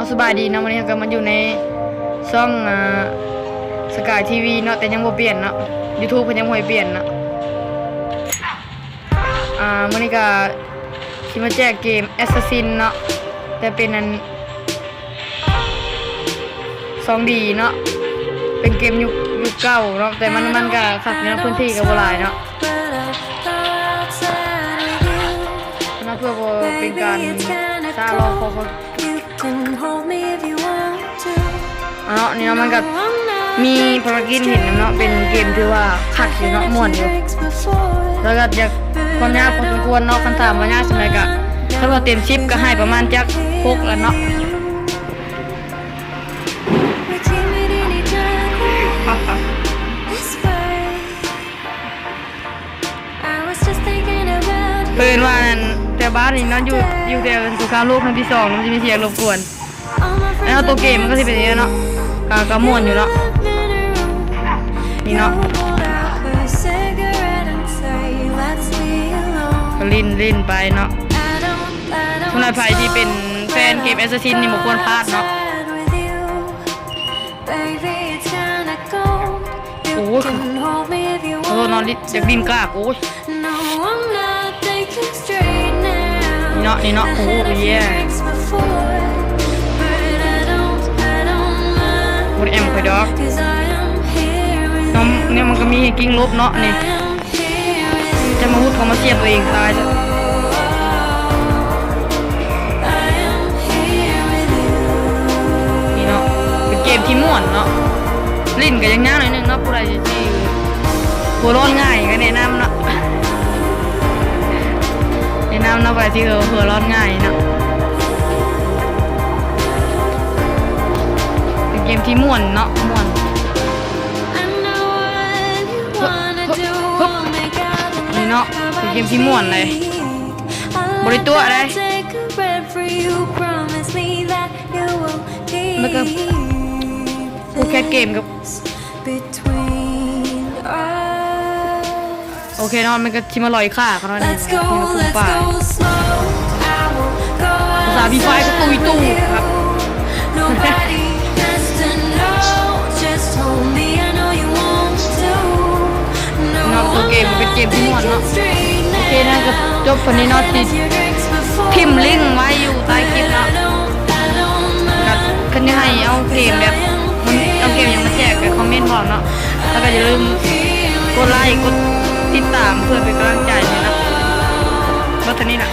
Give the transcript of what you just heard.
ເອົາ ສະບາຍດີເນາະ, ມື້ນີ້ເຮົາກໍມາຢູ່ໃນຊ່ອງ ອ່າ Sky ທີ ວີ ເນາະ, ແຕ່ຍັງບໍ່ປ່ຽນເນາະ, YouTube ເພິ່ນຍັງບໍ່ໃຫ້ປ່ຽນເນາະ. ອ່າ ມື້ນີ້ກໍຊິມາແຈກເກມ Assassin ເນາະ, ແຕ່ເປັນອັນ ສອງດີ ເນາະ, ເປັນເກມຍຸກ ຍຸກເກົ່າເນາະ, ແຕ່ມັນ ມັນກໍຄັກຢູ່ເນາະ, ພື້ນທີ່ກໍບໍ່ຫຼາຍເນາະ. ເນາະ ເພື່ອບໍ່ເປັນການຊ້າລໍຄົນ ເນາະ, ນີ້ເນາະ ມັນກໍມີພາລະກິດເຮັດນຳເນາະ, ເປັນເກມທີ່ວ່າຄັກຢູ່ເນາະ, ມ່ວນຢູ່, ແລ້ວກໍຢາກ ຄວາມຍາກພໍສົມຄວນເນາະ, ຄັນຖາມວ່າຍາກສ່ຳໃດກໍ ຄັນວ່າເຕັມສິບກໍໃຫ້ປະມານຈັກຫົກລະເນາະ. ເພິ່ນວ່ານັ້ນ ແຖວບ້ານນີ້ເນາະ, ຢູ່ ຢູ່ແຖວສົງຄາມໂລກຄັ້ງທີສອງ ມັນຈະມີສຽງລົບກວນ. ແລ້ວຕົວເກມມັນກໍຊິເປັນຈັ່ງຊີ້ເນາະ, ກໍ ກໍມ່ວນຢູ່ເນາະ, ນີ້ເນາະ, ກໍຫຼິ້ນ ຫຼິ້ນໄປເນາະ. ສຳລັບໃຜທີ່ເປັນແຟນເກມ Assassin ນີ້ບໍ່ຄວນພາດເນາະ. ໂອ້ຍ ຂໍໂທດເນາະ, ຢາກຫຼິ້ນກາກ, ໂອ້ຍ. ນີ້ເນາະ ນີ້ເນາະ, ໂອ້ ເຢ ບໍ່ໄດ້ແອັມຂ້ອຍດອກ. ເນາະ ແນວມັນກໍມີໃຫ້ກິ້ງຫຼົບເນາະນີ້, ຈະມາຫຸດເຂົ້າມາສຽບຕົວເອງຕາຍຊະ. ນີ້ເນາະ ເປັນເກມທີ່ມ່ວນເນາະ, ຫຼິ້ນກໍຍາກໆໜ້ອຍໜຶ່ງເນາະ, ຜູ້ໃດທີ່ ຫົວຮ້ອນງ່າຍກໍແນະນຳເນາະ, ແນະນຳເນາະ ໃຜທີ່ ເອີ ຫົວຮ້ອນງ່າຍເນາະ. ເປັນເກມທີ່ມ່ວນເນາະ, ມ່ວນ. ນີ້ເນາະ ເປັນເກມທີ່ມ່ວນເລີຍ, ບໍ່ໄດ້ຕົວະເດ້. ແລ້ວກໍຜູ້ແຄດເກມກັບ ໂອເຄເນາະ, ມັນກໍຊິມາລອຍຂ້າເຂົາເນາະ, ນີ້ເນາະ ມີມາປຸ້ມປ້າຍ. ພາສາ Free Fire ກໍຕຸຍຕູ່ຄັບ. ເນາະ ຕົວເກມກໍເປັນເກມທີ່ມ່ວນເນາະ. ໂອເຄເນາະ, ກໍຈົບເທົ່ານີ້ເນາະ, ຊິຖິ້ມລິ້ງໄວ້ຢູ່ໃຕ້ຄລິບເນາະ. ກໍຄັນຢາກໃຫ້ເອົາເກມແບບ ມັນເອົາເກມຫຍັງມາແຈກ ກໍຄອມເມັນບອກເນາະ, ແລ້ວກໍຢ່າລືມກົດໄລ ກົດຕິດຕາມ ເພື່ອເປັນກຳລັງໃຈເນາະ. ເບິດເທົ່ານີ້ລະ.